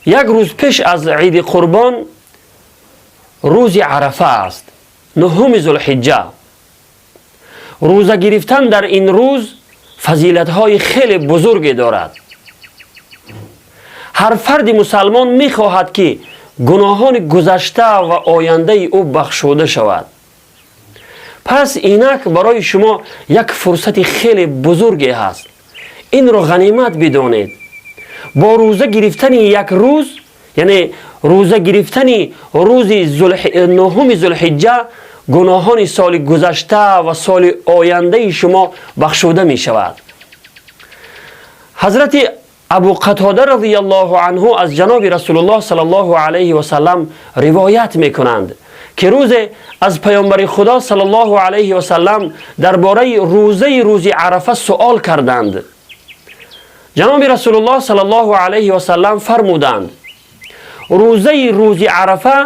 Як рӯз пеш аз Иди Қурбон рӯзи Арафа аст, 9-уми Зулҳиҷҷа. Рӯза гирифтан дар ин рӯз фазилатҳои хеле бузурге дорад. Ҳар фарди мусалмон мехоҳад, ки гуноҳони гузашта ва ояндаи ӯ бахшуда шавад. Пас инак барои шумо як фурсати хеле бузурге ҳаст. Инро ғанимат бидонед. Бо рӯза гирифтани як рӯз, яъне рӯза гирифтани рӯзи 9-уми Зулҳиҷҷа, гуноҳони соли гузашта ва соли ояндаи шумо бахшуда мешавад. Ҳазрати Абу Қатода разияллоҳу анҳу аз ҷаноби Расулуллоҳ саллаллоҳу алайҳи васаллам ривоят мекунанд, ки рӯзе аз паёмбари Худо саллаллоҳу алайҳи васаллам дар бораи рӯзаи рӯзи Арафа суол карданд. Ҷаноби Расулуллоҳ саллаллоҳу алайҳи васаллам фармуданд: «Рӯзаи рӯзи Арафа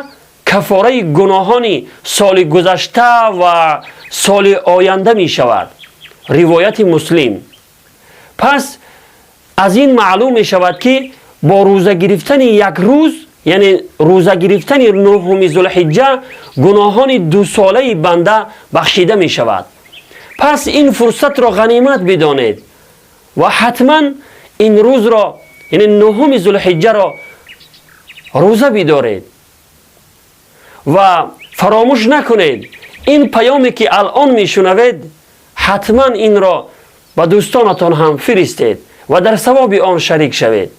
кафораи гуноҳони соли гузашта ва соли оянда мешавад». Ривояти Муслим. Пас аз ин маълум мешавад, ки бо рӯза гирифтани як рӯз, яъне рӯза гирифтани 9-уми Зулҳиҷҷа, гуноҳони дусолаи банда бахшида мешавад. Пас ин фурсатро ғанимат бидонед ва ҳатман ин рӯзро, яъне 9-уми Зулҳиҷҷаро, рӯза бидоред ва фаромӯш накунед, ин паёме ки алон мешунавед, ҳатман инро ба дӯстонатон ҳам фиристед ва дар савоби он шарик шавед.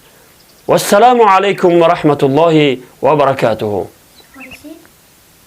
Вассалому алайкум ва раҳматуллоҳи ва баракатуҳу.